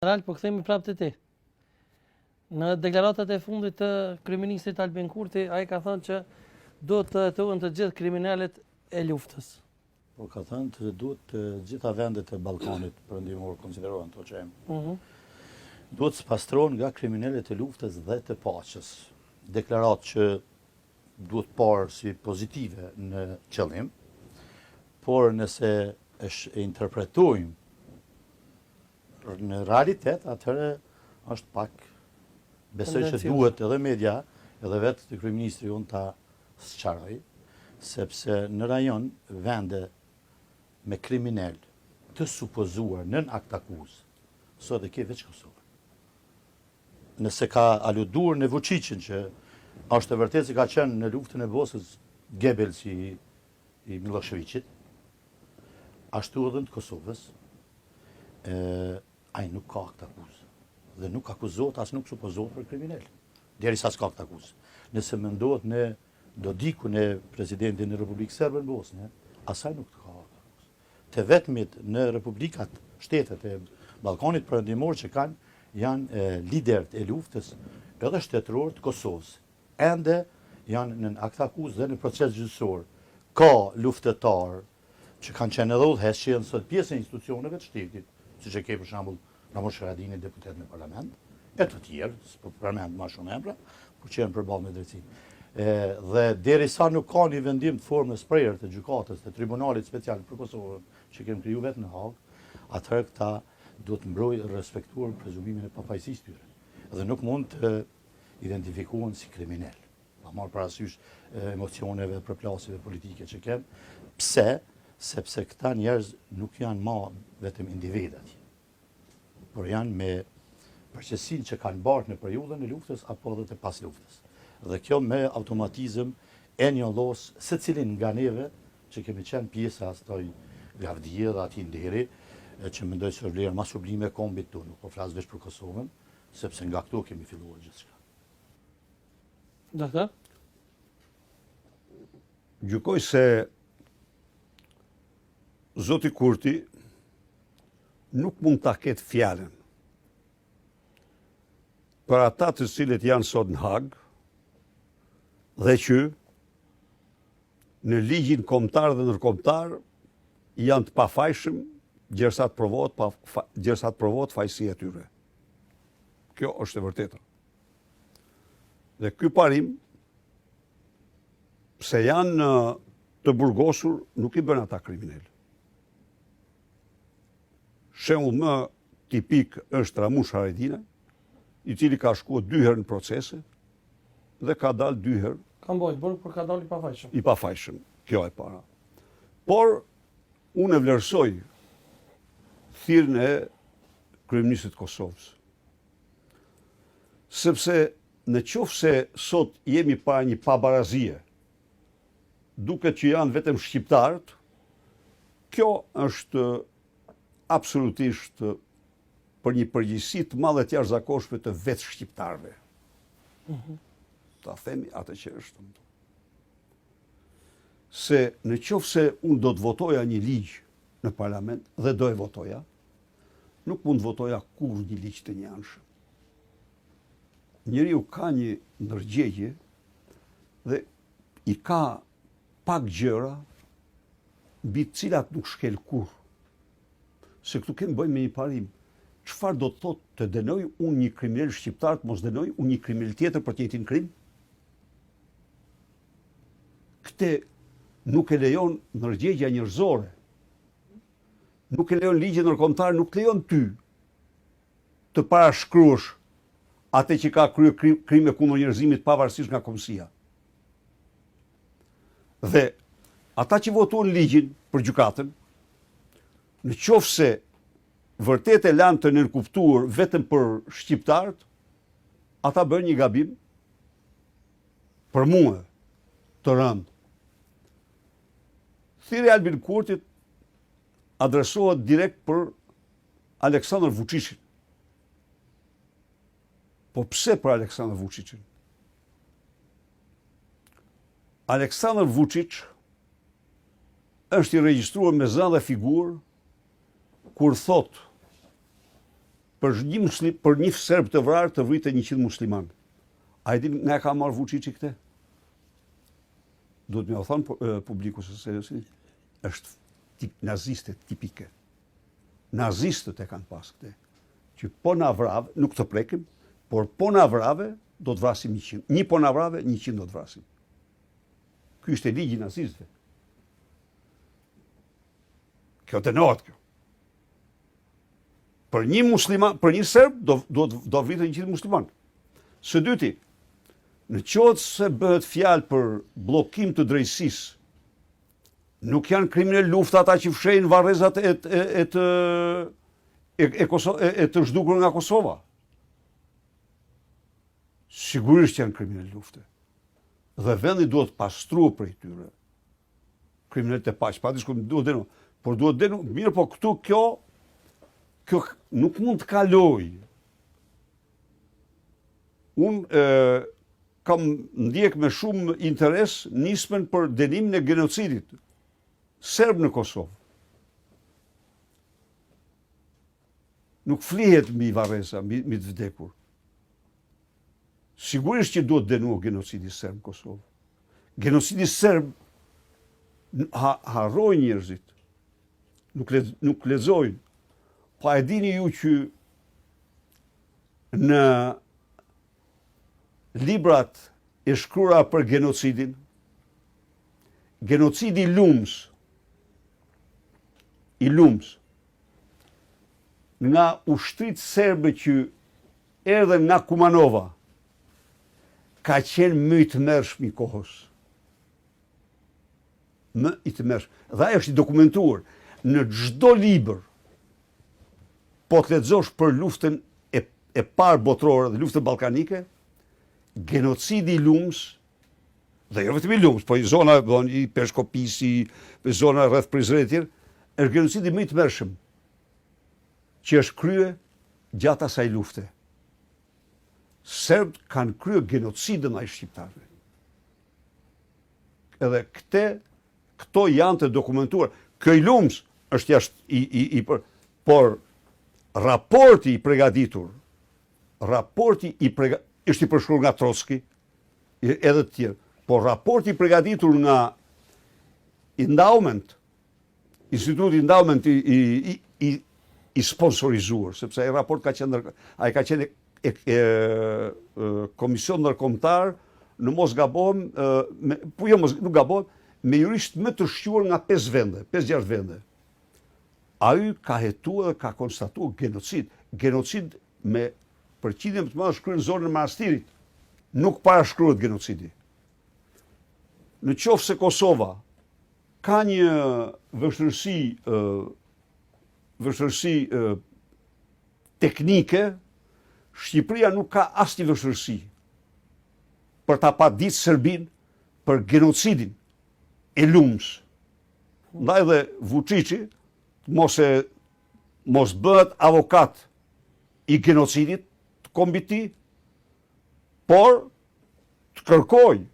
General, po kthehemi prapë te ti. Në deklaratat e fundit të kryeministrit Albin Kurti, ai ka thënë që duhet të hetohen të gjithë kriminelët e luftës. Po ka thënë të duhet të gjitha vendet e Ballkanit Perëndimor konsiderohen ato që jemi. Mm -hmm. Duhet të spastrohen nga kriminelët e luftës dhe të paqes. Deklaratë që duhet parë si pozitive në qëllim, por nëse e interpretojmë në realitet, atëherë është pak besoj që duhet edhe media, edhe vetë kryeministri jonë ta sqarojë, sepse në rajon vende me kriminel të supozuar nën aktakuzë, sot e ke veç Kosovën. Nëse ka aluduar në Vuçiqin që është e vërtetë se ka qenë në luftën e Bosnjës Gebels i, i Millosheviqit, ashtu edhe në të Kosovës, e, ai nuk ka aktakuzë. Dhe nuk akuzohet, as nuk supozohet për kriminel. Derisa s'ka aktakuzë. Nëse mendohet në Dodikun e presidentin e Republikës Serbe në Bosnjë, as ai nuk ka aktakuzë. Të vetmit në republikat, shtetet e Ballkanit Perëndimor që kanë janë liderët e luftës edhe shtetërorë të Kosovës. Ende janë nën aktakuzë dhe në proces gjyqësor. Ka luftëtarë që kanë qenë edhe udhëheqës që janë sot pjesë e institucioneve të shtetit, siç e ke për shembull Ramush Haradinaj deputet në parlament, e të tjerë, s'po përmend ma shumë emra, por që janë përballë me drejtësinë. Dhe derisa nuk ka një vendim të formës prerë të gjykatës, të Tribunalit Special për Kosovën, që kemi kriju vetë në Hagë, atëherë këta duhet mbrojt respektuar prezumimin e pafajësisë tyre. Dhe nuk mund të identifikohen si kriminel. Pa marrë parasysh emocioneve, përplasjeve politike që kem. Pse? Sepse këta njerëz nuk janë ma vetëm individë atje por janë me përgjegjësinë që kanë bartë në periudhën e luftës apo edhe të pas luftës. Dhe kjo me automatizëm e njollos secilin nga neve që kemi qenë pjesë e asaj lavdie dhe atij nderi, që mendoj se është vlera ma sublime e kombit tonë, nuk po flas veç për Kosovën, sepse nga këtu kemi filluar gjithçka. Doktor? Gjykoj se Zoti Kurti nuk mund ta ketë fjalën për ata të cilët janë sot në Hagë dhe që në ligjin kombëtar dhe ndërkombëtar janë të pafajshëm gjersa të provohet pa gjersa të provohet fajësia e tyre. Kjo është e vërteta. Dhe ky parim pse janë të burgosur nuk i bën ata kriminelë. Shembull më tipik është Ramush Haradinaj, i cili ka shkuar dy herë në procese dhe ka dalë dy herë. Ka mbajt burg, por ka dalë i pafajshëm. I pafajshëm, kjo e para. Por unë e vlerësoj thirrjen e kryeministrit të Kosovës. Sepse në qoftë se sot jemi para një pabarazie, duket që janë vetëm shqiptarët, kjo është absolutisht për një përgjegjësi të madhe të jashtëzakonshme të vetë shqiptarëve. Mm -hmm. Ta themi atë që është. Se në qoftë se unë do të votoja një ligj në parlament dhe do e votoja, nuk mund të votoja kurrë një ligj të njëanshëm. Njeriu ka një ndërgjegje dhe i ka pak gjëra mbi të cilat nuk shkel kurrë. Se këtu kemi bëjmë me një parim. Çfarë do të thotë të dënoj unë një kriminel shqiptar, të mos dënoj unë një kriminel tjetër për të njëjtin krim? Këtë nuk e lejon ndërgjegja njerëzore. Nuk e lejon ligji ndërkombëtar, nuk të lejon ty të parashkruash atë që ka kryer krime kundër njerëzimit pavarësisht nga kombësia. Dhe ata që votuan ligjin për gjykatën, në qoftë se vërtet e lanë të nënkuptuar vetëm për shqiptarët, ata bënë një gabim për mua të rëndë. Thirrja e Albin Kurtit adresohet direkt për Aleksandër Vuçiçin. Po pse për Aleksandër Vuçiçin? Aleksandër Vuçiç është i regjistruar me zë dhe figurë kur thotë. Për një muslim, për një serb të vrarë të vriten 100 musliman. A e din nga e ka marrë Vučići këtë? Duhet me u thonë publiku se se është tip, naziste tipike. Nazistët e kanë pas këtë. Që po na vrave, nuk të prekim, por po na vrave, do të vrasim 100. Një po na vrave, 100 do të vrasim. Ky ishte ligji i nazistëve. Kjo dënohet kjo. Për një musliman, për një serb do do do vriten gjithë musliman. Së dyti, në qoftë se bëhet fjalë për bllokim të drejtësisë, nuk janë kriminel lufte ata që fshehin varrezat e e e të e, e, Koso, e, e të zhdukur nga Kosova. Sigurisht janë kriminel lufte. Dhe vendi duhet pastruar prej tyre. Kriminelët e paqë, pa diskutim, duhet dënu. Por duhet dënu, mirë, po këtu kjo, kjo nuk mund të kalojë. Unë e, kam ndjek me shumë interes nismën për dënimin e genocidit serb në Kosovë. Nuk flihet mbi varreza, mbi, mbi të vdekur. Sigurisht që duhet dënuar genocidi serb në Kosovë. Genocidi serb ha, harrojnë njerëzit. Nuk le, nuk lexojnë. Po a e dini ju që në librat e shkruara për genocidin, genocidi i Lumës, i Lumës, nga ushtritë serbe që erdhën nga Kumanova, ka qenë më i tmerrshmi i kohës. Më i tmerrshmi. Dhe ai është i dokumentuar në çdo libër. Po të lexosh për luftën e, e parë botërore dhe luftën ballkanike, genocidi i Lumës, dhe jo vetëm i Lumës, po i zona, do i Peshkopisë, i zona rreth Prizrenit e tjerë, është genocidi më i tmerrshëm që është krye gjatë asaj lufte. Serbët kanë krye genocid ndaj shqiptarëve. Edhe këte, këto janë të dokumentuar. Kjo i Lumës është jashtë i, i, i për, por raporti i pregaditur, raporti i prega, është i përshkruar nga Trotski, edhe të tjerë, por raporti i pregaditur nga Endowment, Instituti Endowment i, i, i, i, i sponsorizuar, sepse ai raport ka qenë ai ka qenë e, e, e, komision ndërkombëtar, në mos gabohem, me, po jo mos nuk gabohem, me juristë më të shquar nga 5 vende, 5-6 vende. Ai ka hetuar dhe ka konstatuar genocid, genocid me përqindje më të madhe shkryen në zonën e Manastirit. Nuk parashkruhet genocidi. Në qoftë se Kosova ka një vështirësi vështirësi teknike, Shqipëria nuk ka asnjë vështirësi për ta padit Serbinë për genocidin e Lumës. Ndaj dhe Vučići mos e mos bëhet avokat i genocidit të kombit tij, por të kërkojë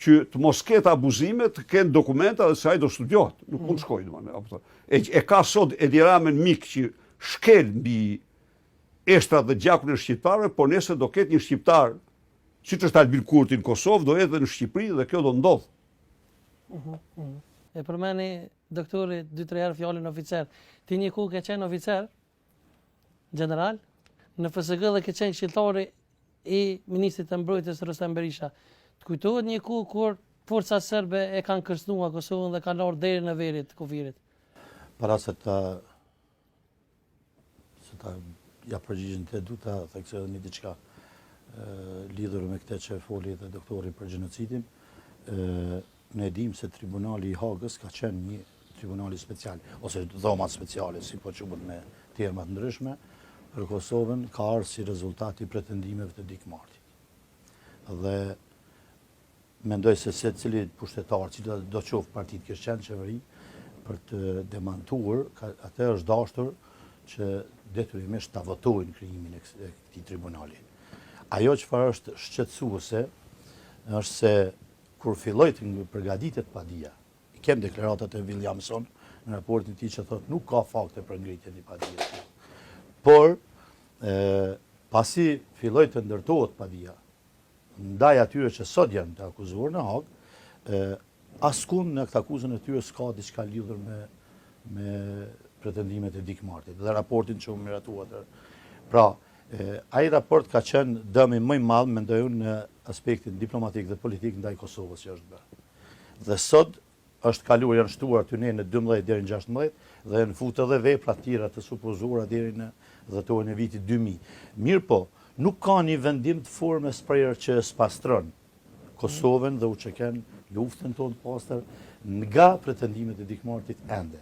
që të mos ketë abuzime, të kenë dokumenta dhe se ai do studiohet, nuk mund të shkojë, domethënë. E, e ka sot Edi Ramën mik që shkel mbi eshtrat dhe gjakun e shqiptarëve, por nesër do ketë një shqiptar, siç është Albin Kurti në Kosovë, do jetë edhe në Shqipëri dhe kjo do ndodhë. Mhm, mhm. E përmendi doktori 2-3 herë fjalën oficer. Ti një kohë ke qenë oficer, gjeneral, në FSK dhe ke qenë këshilltari i ministrit të mbrojtjes Rrustem Berisha. Të kujtohet një kohë kur forcat serbe e kanë kërcënuar Kosovën dhe kanë ardhur deri në veri të kufirit. Para se ta se ta jap përgjigjen të du ta theksoj edhe një diçka lidhur me këtë që foli dhe doktori për gjenocidin. Ne e dimë se Tribunali i Hagës ka qenë një tribunali special, ose dhomat speciale, si po quhen me terma të ndryshme, për Kosovën ka ardhur si rezultat i pretendimeve të Dick Martit. Dhe mendoj se secili pushtetar, cilado qoftë parti të kish qenë qeveri, për të demantuar, atë është dashtur që detyrimisht ta votojnë krijimin e këtij tribunali. Ajo çfarë është shqetësuese është se kur filloi të përgatitet padia, i kem deklaratat e Williamson në raportin e tij që thotë nuk ka fakte për ngritjen e një padie. Por. Pasi filloi të ndërtohet padia ndaj atyre që sot janë të akuzuar në Hagë, askund në aktakuzën e tyre s'ka diçka lidhur me me pretendimet e Dick Martit dhe raportin që u miratua atëherë. Pra, ai raport ka qenë dëmi më i madh, mendoj unë, në aspektin diplomatik dhe politik ndaj Kosovës që është bërë. Dhe sot është kaluar, janë shtuar aty në 12 deri në 16 dhe janë futur edhe vepra të tjera të supozuara deri në dhjetorin e vitit 2000. Mirëpo, nuk ka një vendim të formës prerë që e spastron Kosovën dhe UÇK-n, luftën tonë të pastër, nga pretendimet e Dick Martit ende.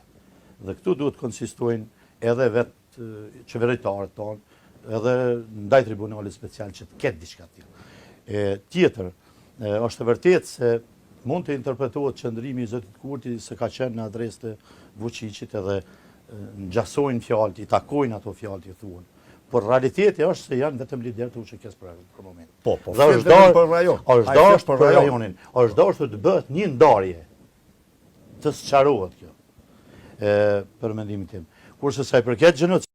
Dhe këtu duhet të konsistojnë edhe vetë qeveritarët tonë, edhe ndaj Tribunalit Special që të ketë diçka të tillë. E tjetër, është e vërtetë se mund të interpretohet qëndrimi i zotit Kurti se ka qenë në adresë të Vuçiqit edhe ngjasojnë fjalët, i takojnë ato fjalët i thuhen. Por realiteti është se janë vetëm liderë të UÇK-së për, për moment. Po, po, dhe është dashur për rajon. Është dashur për rajonin. Është dashur të bëhet një ndarje. Të sqarohet kjo. Ë për mendimin tim. Kurse sa i përket gjenocidit.